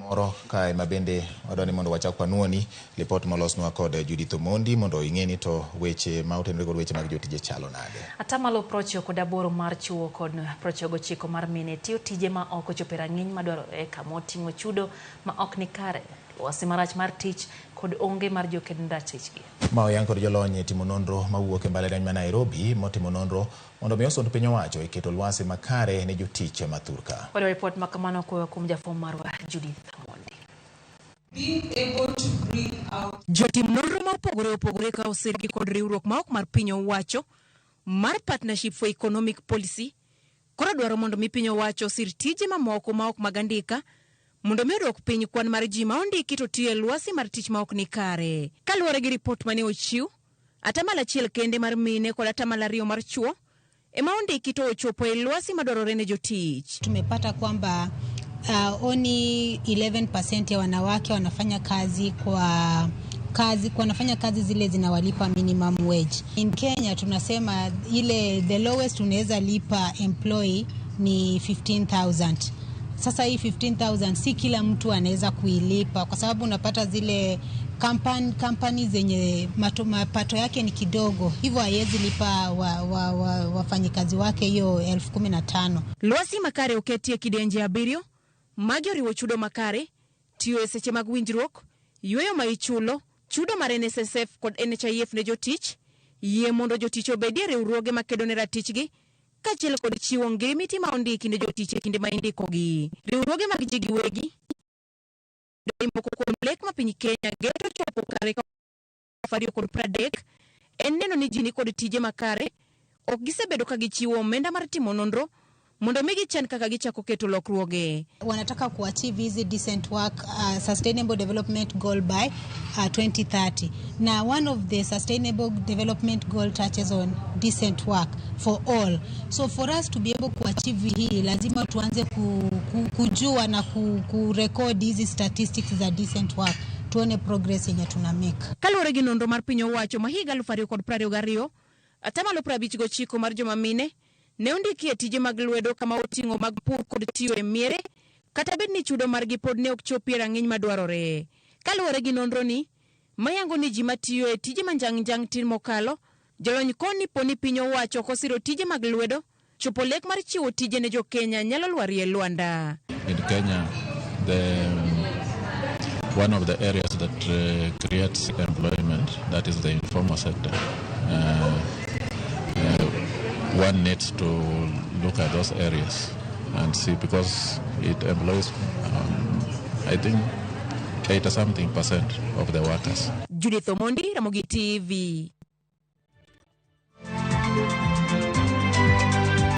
Moro kae ma bende wadwa ni mondo wachak wanuoni lipot molosnwa kod Judith Omondi mondo ing'e ni to weche ma otenore kod weche mag jotije chalo nade. 98% mar chuo kod 99 mar mine tiyo tije ma ok ochopo e rang'iny madwarore kama oting'o chudo ma ok ni kare, lwasi marach mar tich kod onge mar joked ne ratichgi. Ma oyang kod jolony e timo nonro mawuok e mbalariany ma Nairobi motimo nonro mondo mi osund piny owacho e keto lwasi makare ne jotich ma thurka. Wayudo ripot ma kamano koa kuom jafwambo marwa Judith Amondi. Jotim nonro ma opogore opogore ka osirgi kod riwruok ma ok mar piny owacho mar Partnership for Economic Policy koro dwaro mondo mi piny owacho osir tije mamoko ma ok mag andika mondo mi odwok piny kwan mar ji ma ondiki to tiyo e lwasi mar tich ma ok ni kare. Kaluwore gi ripot mane ochiw, 1% kende mar mine kod 2% mar chuo ema ondiki to ochopo e lwasi madwarore ne jotich. Tumepata kwamba only 11% ya wanawake wanafanya kazi kwa kazi wanafanya kazi zile zinawalipa minimum wage. In Kenya tunasema ile the lowest unaweza lipa employee ni 15,000. Sasa hii 15,000 si kila mtu anaweza kuilipa kwa sababu unapata zile company zenye mapato yake ni kidogo, hivyo haiwezi lipa wafanyikazi wake hiyo 15,000. Lwasi makare oketie kidienje 7, magi oriwo chudo makare, tiyo e seche mag winjruok, yueyo ma ichulo, chudo mar NSSF kod NHIF ne jotich, yie mondo jotich obedie riwruoge makedo ne ratichgi, kaachiel kod chiwo ngirimiti ma ondiki ne jotich e kinde ma indikogi. Riwruoge mag ji giwegi moko kuom lek ma piny Kenya geto chopo kare 2030 en neno ni ji ni kod tije makare, ok gisebedo ka gichiwo omenda mar timo nonro mondo mi gichan kaka gichako keto lokruoge. Wanataka kuachieve hizi decent work sustainable development goal by 2030. Na one of the sustainable development goal touches on decent work for all. So for us to be able to achieve hii lazima tuanze kujua na kurekodi hizi statistics za decent work, tuone progress yenye tuna make. Kaluwore gi nonro mar piny owacho ma higa 2022, 59% mar joma mine ne ondiki e tije mag lwedo kama oting'o mag pur kod tiyo e miere, kata bed ni chudo margi pod ne ok chopi e rang'iny madwarore. Kaluwore gi nonro ni, mayango ni ji matiyo e tije manjang' njang' tin mokalo, jolony koni po ni piny owacho ok osiro tije mag lwedo, chopo lek mar chiwo tije ne jo-Kenya nyalo lwarie lwanda. In Kenya, one of the areas that creates employment, that is the informal sector. One needs to look at those areas and see, because it employs, I think, 80 something percent of the workers. Judith Omondi, Ramogi TV.